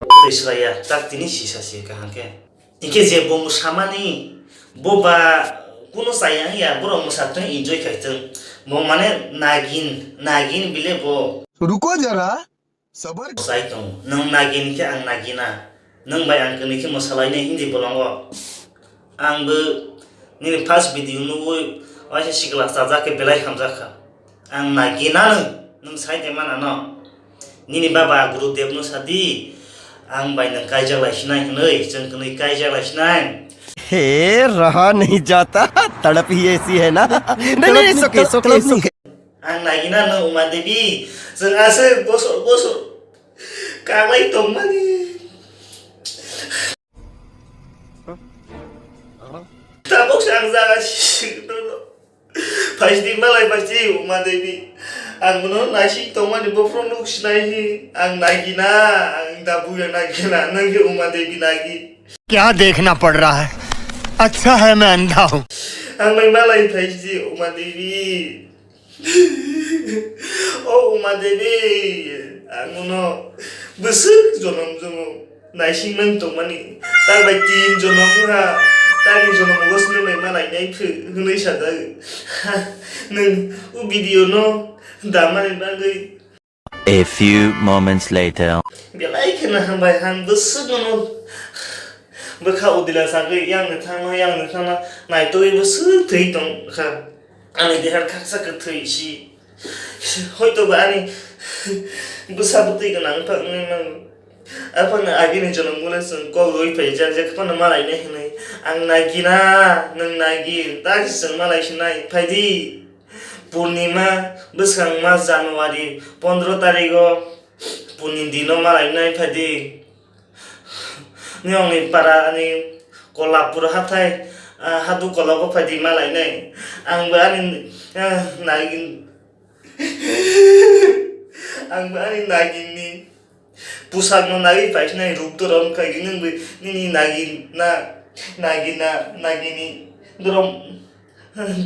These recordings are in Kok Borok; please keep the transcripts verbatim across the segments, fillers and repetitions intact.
Twi swlaiya, tak tini sisa si kaham khe. Hinkhe je bo mwsamani, bo ba kuno chaya ya, borok mwsa thung enjoy khai thung. Bo mane nagin, nagin bile bo. Ruko jara, sabar. Chai tong, nwng nagin khe ang nagina. Nwng bai ang kwnwi khe mwsalainai hindi bolongo. Ang bo nini first video nugwi waisa sikla chajak khe belai hamjak kha. Ang nagina nwng, nwng sai de mana no. Nini baba Gurudev no sadi, ang bai nwng kaijak lai sinai hwnwi, chwng kwnwi kaijak lai sinai. हे रहा नहीं जाता, तड़प ही ऐसी है ना। नहीं, नहीं, it's okay, it's okay, it's okay। Ang nagina nwng Uma Devi, chwng aswk bosor bosor kanglai tongmani. Tabuk se ang jaga si-, si-, no, no. Phaisdi malai phaisdi Uma Devi. Ang bono naising tongmani bophuru nuk sinai hi. Ang nagina, ang dabu ya nagina, nang khe Uma Devi nagi. क्या देखना पड़ रहा है? अच्छा है मैं अंधा हूँ। Ang bai malai phaisdi Uma Devi. O Uma Devi, ang bono bwswk jonom jonom naisingmani tongmani. Tabai tin jonom wngkha, tani jonom o swngwi bai malainai phi hwnwi sajak. Nwng o video no damani bagwi. A few moments later. Belai kheno hambai, ang bwswk no bwkha udila sagwi yang ni thangma, yang ni thangma naitugwi bwswk thwi tongkha. Ani deha khaksa kwthwi si. Hoito ba ani bwsa bwtwi gwnang wngkha wngwi mano. Aphano agini jonom gwnang chwng kok rwui phai jak jak phano malainai hwnwi. Ang nagina, nwng nagin, ta khe chwng malai sinai. Phaidi Purnima bwskang mas January pondro tarigo Purni dino malainai phaidi. Niyongni para ani Kolapur hathai, ah, hadu kologo phaidi malainai. Ang bo ani, ah, nagin, ang bo ani naginni pusakno nagwi paisinai ruk dorom khai nung bo nini nagin na, nagina, nagini dorom.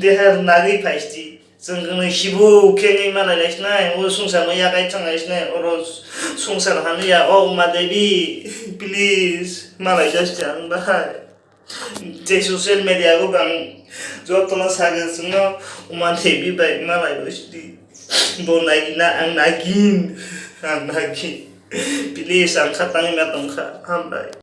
Dehar nagwi phaisti. Chwng kwnwi sibu khe nwi malai lai sinai, o swngcharno yakai thang lai sinai, oro swngchar hano ya, o Uma Devi, please, malai jasti ang bahai. Je social media o bang jotono sagwi chwngno Uma Devi bai malai rw sidi. Bo nagina ang nagin, ang nagin. Please, ang kha tangwi ma tongkha, hambai.